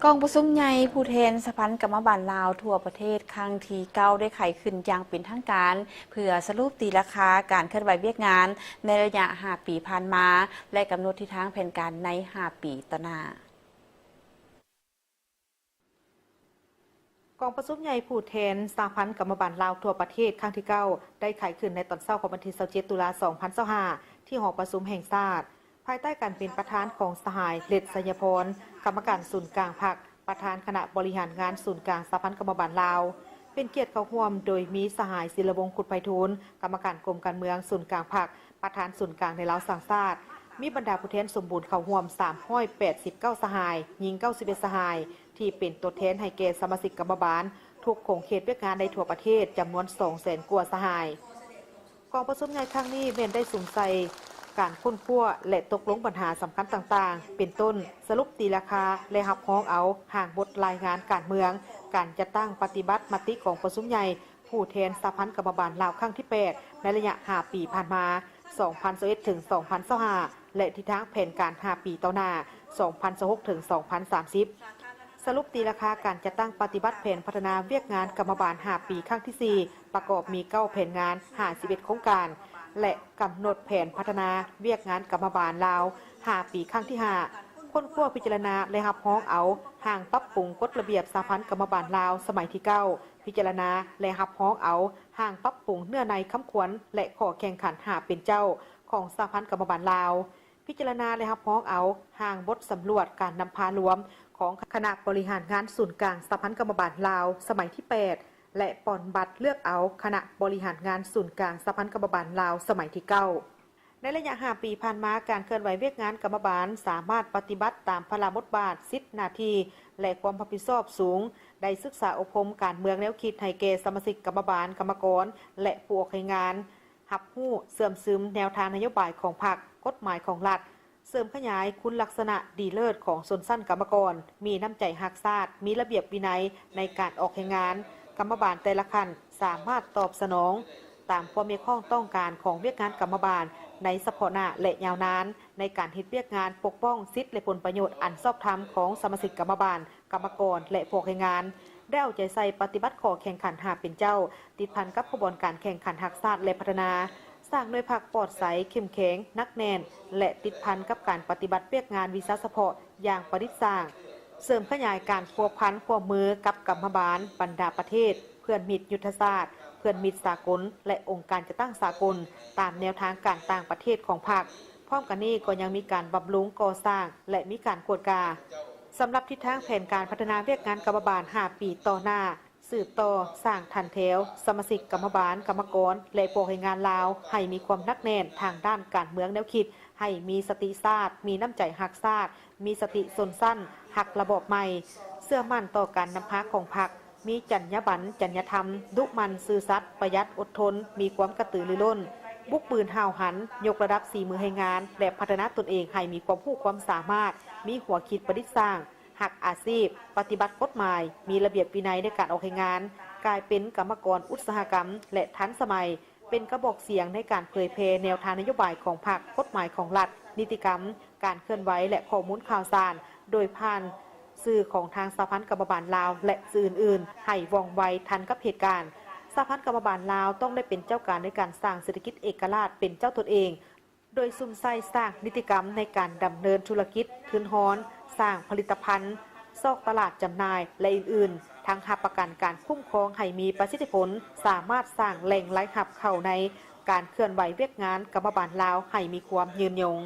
ກອງປະຊຸມໃຫຍ່ຜູ້ແທນສະຫະພັນກຳມະບານລາວທົ່ວປະເທດຄັ້ງທີເກົ້າ ໄດ້ໄຂຂຶ້ນຢ່າງເປັນທາງການ ເພື່ອສະຫຼຸບຕີລາຄາການເຄື່ອນໄຫວວຽກງານໃນໄລຍະຫ້າປີຜ່ານມາ ແລະ ກຳນົດທິດທາງແຜນການໃນຫ້າປີຕໍ່ໜ້າ. ກອງປະຊຸມໃຫຍ່ຜູ້ແທນສະຫະພັນກຳມະບານລາວທົ່ວປະເທດຄັ້ງທີເກົ້າ ໄດ້ໄຂຂຶ້ນໃນຕອນເຊົ້າຂອງວັນທີຊາວເຈັດ ຕຸລາ ສອງພັນຊາວຫ້າ ທີ່ຫໍປະຊຸມແຫ່ງຊາດ. ພາຍໃຕ້ການເປັນປະທານຂອງສະຫາຍ ເລັດ ໄຊຍະພອນ ກຳມະການສູນກາງພັກ, ປະທານຄະນະບໍລິຫານງານສູນກາງສະຫະພັນກຳມະບານລາວ, ເປັນກຽດເຂົ້າຮ່ວມໂດຍມີສະຫາຍ ສິລະວົງ ຄຸດໄພທູນ ກຳມະການກົມການເມືອງສູນກາງພັກ, ປະທານສູນກາງໃນລາວສ້າງຊາດ, ມີບັນດາຜູ້ແທນສົມບູນເຂົ້າຮ່ວມ ສາມຮ້ອຍແປດສິບເກົ້າສະຫາຍ, ຍິງເກົ້າສິບເອັດສະຫາຍ ທີ່ເປັນຕົວແທນໃຫ້ແກ່ສະມາຊິກກຳມະບານທຸກຂົງເຂດວຽກງານໃນທົ່ວປະເທດ ຈຳນວນສອງແສນກວ່າສະຫາຍ. ກອງປະຊຸມໃຫຍ່ຄັ້ງນີ້ແມ່ນໄດ້ສຸມໃສ່ການຄົ້ນຄວ້າ ແລະ ຕົກລົງບັນຫາສຳຄັນຕ່າງໆ ເປັນຕົ້ນ ສະຫຼຸບຕີລາຄາ ແລະ ຮັບຮອງເອົາຮ່າງບົດລາຍງານການເມືອງ, ການຈັດຕັ້ງປະຕິບັດມະຕິກອງປະຊຸມໃຫຍ່ຜູ້ແທນສະຫະພັນກຳມະບານລາວຄັ້ງທີແປດ ໃນໄລຍະຫ້າປີຜ່ານມາ ສອງພັນຊາວເອັດ ເຖິງ ສອງພັນຊາວຫ້າ ແລະ ທິດທາງແຜນການຫ້າປີຕໍ່ໜ້າ ສອງພັນຊາວຫົກ ເຖິງ ສອງພັນສາມສິບ. ສະຫຼຸບຕີລາຄາການຈັດຕັ້ງປະຕິບັດແຜນພັດທະນາວຽກງານກຳມະບານຫ້າປີຄັ້ງທີສີ່ ປະກອບມີເກົ້າແຜນງານ ຫ້າສິບເອັດໂຄງການ ແລະ ກຳນົດແຜນພັດທະນາວຽກງານກຳມະບານລາວຫ້າປີຄັ້ງທີຫ້າ ຄົ້ນຄວ້າ, ພິຈາລະນາ ແລະ ຮັບຮອງເອົາຮ່າງປັບປຸງກົດລະບຽບສະຫະພັນກຳມະບານລາວສະໄໝທີເກົ້າ, ພິຈາລະນາ ແລະ ຮັບຮອງເອົາຮ່າງປັບປຸງເນື້ອໃນຄຳຂວັນ ແລະ ຂໍ້ແຂ່ງຂັນຫ້າເປັນເຈົ້າຂອງສະຫະພັນກຳມະບານລາວ. ພິຈາລະນາ ແລະ ຮັບຮອງເອົາຮ່າງບົດສຳຫຼວດການນຳພາລວມຂອງຄະນະບໍລິຫານງານສູນກາງສະຫະພັນກຳມະບານລາວສະໄໝທີແປດ ແລະ ປ່ອນບັດເລືອກເອົາຄະນະບໍລິຫານງານສູນກາງສະຫະພັນກຳມະບານລາວສະໄໝທີເກົ້າ. ໃນໄລຍະຫ້າປີຜ່ານມາ, ການເຄື່ອນໄຫວວຽກງານກຳມະບານສາມາດປະຕິບັດຕາມພາລະບົດບາດ, ສິດໜ້າທີ່ ແລະ ຄວາມຮັບຜິດຊອບສູງ, ໄດ້ສຶກສາອົບຮົມການເມືອງແນວຄິດໃຫ້ແກ່ສະມາຊິກກຳມະບານ, ກຳມະກອນ ແລະ ຜູ້ອອກແຮງງານ ຮັບຮູ້ເຊື່ອມຊຶມແນວທາງນະໂຍບາຍຂອງພັກ, ກົດໝາຍຂອງລັດ, ເສີມຂະຫຍາຍຄຸນລັກສະນະດີເລີດຂອງຊົນຊັ້ນກຳມະກອນ, ມີນ້ຳໃຈຮັກຊາດ, ມີລະບຽບວິໄນໃນການອອກແຮງງານ, ກຳມະບານແຕ່ລະຂັ້ນສາມາດຕອບສະໜອງຕາມຄວາມຮຽກຮ້ອງຕ້ອງການຂອງວຽກງານກຳມະບານໃນສະເພາະໜ້າ ແລະ ຍາວນານ, ໃນການເຮັດວຽກງານປົກປ້ອງສິດ ແລະ ຜົນປະໂຫຍດອັນຊອບທຳຂອງສະມາຊິກກຳມະບານ, ກຳມະກອນ ແລະ ພວກແຮງງານ, ໄດ້ເອົາໃຈໃສ່ປະຕິບັດຂໍ້ແຂ່ງຂັນຫ້າເປັນເຈົ້າ ຕິດພັນກັບຂະບວນການແຂ່ງຂັນຮັກຊາດ ແລະ ພັດທະນາ, ສ້າງໜ່ວຍພັກປອດໃສ, ເຂັ້ມແຂງ, ໜັກແໜ້ນ ແລະ ຕິດພັນກັບການປະຕິບັດວຽກງານວິຊາສະເພາະຢ່າງປະດິດສ້າງ, ເສີມຂະຫຍາຍການພົວພັນຮ່ວມມືກັບກຳມະບານບັນດາປະເທດ, ເພື່ອນມິດຍຸດທະສາດ, ເພື່ອນມິດສາກົນ ແລະ ອົງການຈັດຕັ້ງສາກົນ ຕາມແນວທາງການຕ່າງປະເທດຂອງພັກ. ພ້ອມກັນນີ້ກໍຍັງມີການບຳລຸງກໍ່ສ້າງ ແລະ ມີການກວດກາ. ສຳລັບທິດທາງແຜນການພັດທະນາວຽກງານກຳມະບານຫ້າປີຕໍ່ໜ້າ, ສືບຕໍ່ສ້າງຖັນແຖວສະມາຊິກກຳມະບານ, ກຳມະກອນ ແລະ ພວກແຮງງານລາວໃຫ້ມີຄວາມໜັກແໜ້ນທາງດ້ານການເມືອງແນວຄິດ, ໃຫ້ມີສະຕິຊາດ, ມີນ້ຳໃຈຮັກຊາດ, ມີສະຕິຊົນຊັ້ນ, ຮັກລະບອບໃໝ່, ເຊື່ອໝັ້ນຕໍ່ການນຳພາຂອງພັກ, ມີຈັນຍາບັນ, ຈັນຍາທຳ, ດຸໝັ່ນ, ຊື່ສັດ, ປະຢັດ, ອົດທົນ, ມີຄວາມກະຕືລືລົ້ນ, ບຸກບືນຫ້າວຫັນ, ຍົກລະດັບສີມືແຮງງານ ແລະ ພັດທະນາຕົນເອງໃຫ້ມີຄວາມຮູ້ຄວາມສາມາດ, ມີຫົວຄິດປະດິດສ້າງ, ຮັກອາຊີບ, ປະຕິບັດກົດໝາຍ, ມີລະບຽບວິໄນໃນການອອກແຮງງານ, ກາຍເປັນກຳມະກອນອຸດສາຫະກຳ ແລະ ທັນສະໄໝ, ເປັນກະບອກສຽງໃນການເຜີຍແຜ່ແນວທາງນະໂຍບາຍຂອງພັກ, ກົດໝາຍຂອງລັດ, ນິຕິກຳ, ການເຄື່ອນໄຫວ ແລະ ຂໍ້ມູນຂ່າວສານ ໂດຍຜ່ານສື່ຂອງທາງສະຫະພັນກຳມະບານລາວ ແລະ ສື່ອື່ນໆ ໃຫ້ວ່ອງໄວທັນກັບເຫດການ. ສະຫະພັນກຳມະບານລາວຕ້ອງໄດ້ເປັນເຈົ້າການໃນການສ້າງເສດຖະກິດເອກະລາດເປັນເຈົ້າຕົນເອງ, ໂດຍສຸມໃສ່ສ້າງນິຕິກຳໃນການດຳເນີນທຸລະກິດ, ທຶນຮອນ, ສ້າງຜະລິດຕະພັນ, ຊອກຕະຫຼາດຈຳໜ່າຍ ແລະ ອື່ນໆ, ທັງຮັບປະກັນການຄຸ້ມຄອງໃຫ້ມີປະສິດທິຜົນ, ສາມາດສ້າງແຫຼ່ງລາຍຮັບເຂົ້າໃນການເຄື່ອນໄຫວວຽກງານກຳມະບານລາວໃຫ້ມີຄວາມຍືນຍົງ.